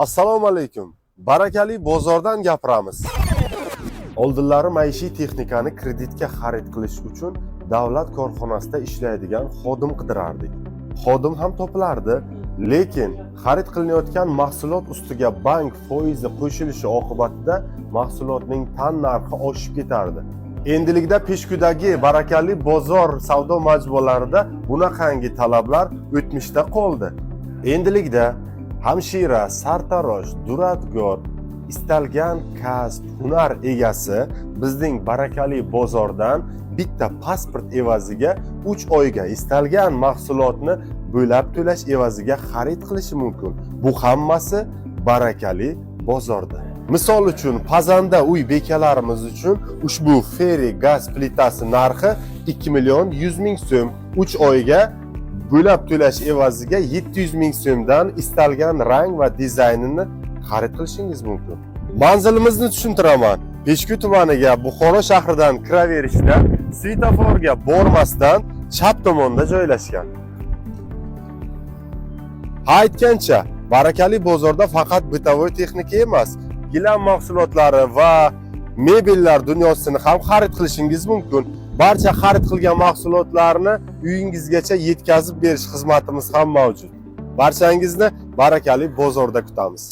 Assalomu alaykum. Barakali bozordan gapiramiz. Oldinlari maishiy texnikani kreditga xarid qilish uchun davlat korxonasida ishlaydigan xodim qidirardik. Xodim ham topilardi, lekin xarid qilinayotgan mahsulot ustiga bank foizi qo'shilishi oqibatida mahsulotning tan narxi oshib ketardi. Endilikda Peshkudagi Barakali bozor savdo majmualarida bunaqangi talablar o'tmishda qoldi. Endilikda hamshira, sartarosh, duradgor, istalgan kasb, hunar egasi bizning Barakali bozordan bitta pasport evaziga 3 oyga istalgan mahsulotni bo'lab to'lash evaziga xarid qilishi mumkin. Bu hammasi Barakali bozorda. Misol uchun, pazanda uy bekalarimiz uchun ushbu Fairy gaz plitasi narxi 2 million 100 ming so'm. 3 oyga bo'lab to'lash evaziga 700 ming so'mdan istalgan rang va dizaynini xarid qilishingiz mumkin. Manzilimizni tushuntiraman. Peshku tumaniga Buxoro shahridan kiraverishda svetoforga bormasdan chap tomonda joylashgan. Ha, aytgancha, Barakali bozorda faqat бытовой texnika emas, gilam mahsulotlari va mebellar dunyosini ham xarid qilishingiz mumkin. Barcha xarid qilgan mahsulotlarni uyingizgacha yetkazib berish xizmatimiz ham mavjud. Barchangizni Barakali bozorda kutamiz.